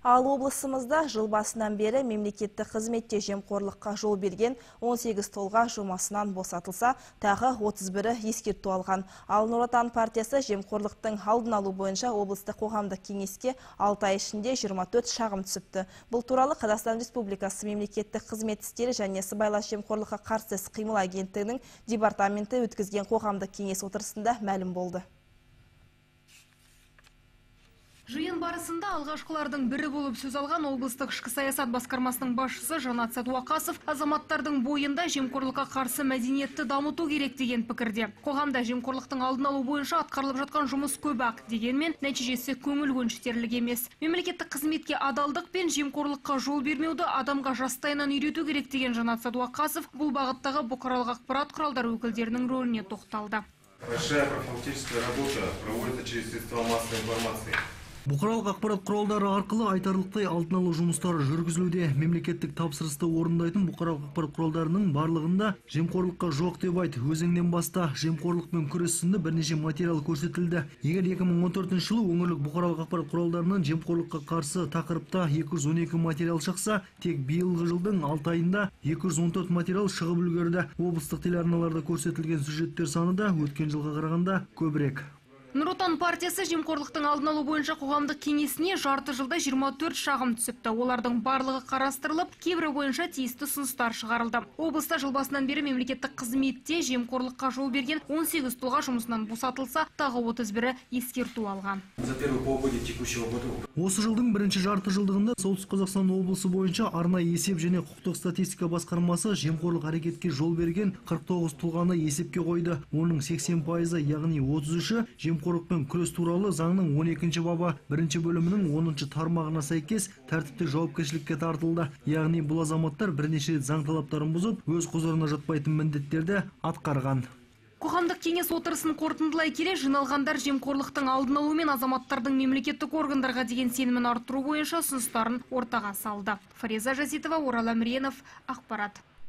Ал облысымызда жыл басынан бері мемлекеттік қызметте жемқорлыққа жол берген 18 тұлға жұмысынан босатылса, тағы 31-і ескерту алған. Ал Нұр Отан партиясы жемқорлықтың алдын алу бойынша облыстық қоғамдық кеңеске 6 ай ішінде 24 шағым түсіпті. Бұл туралы Қазақстан Республикасы мемлекеттік қызмет істері және сыбайлас жемқорлыққа қарсы іс-қимыл агенттігінің департаменті өткізген қоғамдық кеңес отырысында мәлім болды. Жиын барысында алғашқылардың бірі болып сөз алған облыстық ішкі саясат басқармасының басшысы Жанат Сәдуақасов азаматтардың бойында жемқорлыққа қарсы мәдениетті дамыту керек деген пікірде. Қоғамда жемқорлықтың алдын алу бойынша атқарылып жатқан жұмыс көп-ақ, дегенмен нәтижесі көңіл көншітерлік емес. Мемлекеттік қызметке адалдық пен жемқорлыққа жол бермеуді адамға жастайынан үйрету керек деген Жанат Сәдуақасов бұл бағыттағы бұқаралық ақпарат құралдары өкілдерінің рөліне тоқталды. Большая профилактическая работа проводится через средства массовой информации. Бұқаралық ақпарат құралдары арқылы айтарлықтай алдын алу жұмыстары жүргізілуде. Мемлекеттік тапсырысты орындайтын бұқаралық ақпарат құралдарының барлығында жемқорлыққа жоқ деп айт, өзіңнен баста, жемқорлықпен күрес сынды бірнеше материал көрсетілді. Егер 2014 жылы өңірлік бұқаралық ақпарат құралдарынан жемқорлыққа қарсы тақырыпта 212 материал шықса, тек биылғы жылдың 6 айында 214 материал шығып үлгерді. Облыстық телеарналарда көрсетілген сюжеттер саны да өткен жылға қарағанда көбірек. Нұр Отан партиясы жемқорлықтың алдын алу бойынша қоғамдық кеңесіне жарты жылда 24 шағым түсіпті. Олардың барлығы қарастырылып, кейбірі бойынша тиісті ұсыныстар шығарылды. Облыста жыл басынан бері мемлекеттік қызметте жемқорлыққа жол берген 18 тұлға жұмысынан босатылса, тағы 31-і ескерту алған. За первое полугодие текущего года. Осы жылдың бірінші жарты жылдығында Солтүстік Қазақстан облысы бойынша арнайы есеп және құқықтық статистика басқармасы жемқорлық әрекетке жол берген 49 тұлғаны есепке қойды. Оның 80%-ы, яғни 33-і жемқорлықпен күрес туралы заңның 12 бабы 1 бөлімінің 10 тармағына сәйкес тәртіптік жауапкершілікке тартылды. Яғни бұл азаматтар бірнеше рет заң талаптарын бұзып, өз құзырына жатпайтын міндеттерді атқарған. Қоғамдық кеңес отырысын қорытындылай келе, жиналғандар жемқорлықтың алдын алу мен азаматтардың мемлекеттік органдарға деген сенімін арттыру бойынша ұсыныстарын ортаға салды. Фариза Жазитова, Орал Әміренов, ақпарат.